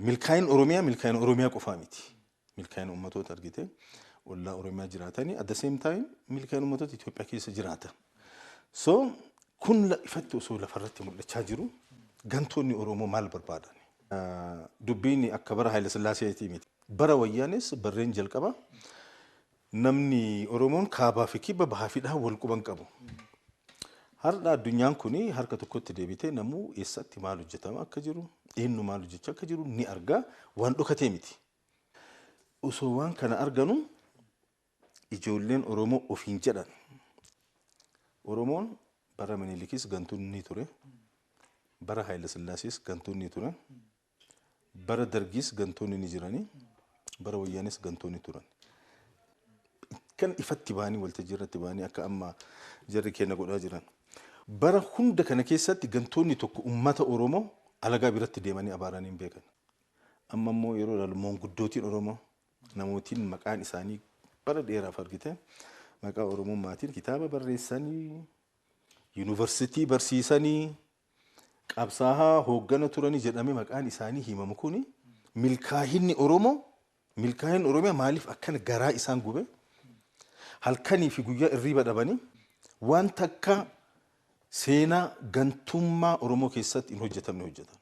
Milkaa'in Oromiyaa milkaa'ina Oromiyaa qofaa miti. Milkaa'ina uummatoota argite ollaa Oromiyaa jiraatanii, at the same time milkaa'ina uummatoota Itoophiyaa keessa jiraatan. So kun ifatti osoo lafarratti mul'achaa jiru, gantoonni Oromoo maal barbaadan? Dubbiin akka bara Haayile Sillaaseetii miti. Bara Wayyaanes barreen jalqaba namni Oromoon kaabaa fi kibba, bahaa fi dhihaa wal quban qabu. Har'a addunyaan kun harka tokkotti deebitee, namuu eessatti maal hojjetama akka jiru, eenyu maal hojjechaa akka jiru ni argaa, waan dhokatee miti. Osoo waan kana arganu ijoolleen Oromoo ofiin jedhan. Oromoon bara Minilikis gantuun ni ture. Bara Haayile Sillaasees gantuun ni ture. Bara Dargiis gantoonni ni jiranii. Bara Wayyaanis gantoonni turan. Kan ifatti ba'anii, waltajjii irratti ba'anii akka amma jarri keenya godhaa jiran. Bara hunda kana keessatti gantoonni tokko uummata Oromoo alagaa biratti deemanii abaaranii hin beekan. Amma immoo yeroo ilaalu, maanguddootiin Oromoo, namootiin maqaan isaanii bara dheeraaf argite maqaa Oromummaatiin kitaaba barreessanii, yuunivarsiitii barsiisanii, qabsaa'aa hooggana turanii jedhamee maqaan isaanii himamu kuni, milkaahinni Oromoo, milkaahinni Oromiyaa maaliif akkana garaa isaan gube, halkanii fi guyyaa irriiba dhabanii waan takka seenaa gantummaa Oromoo keessatti hin hojjetamne hojjetan?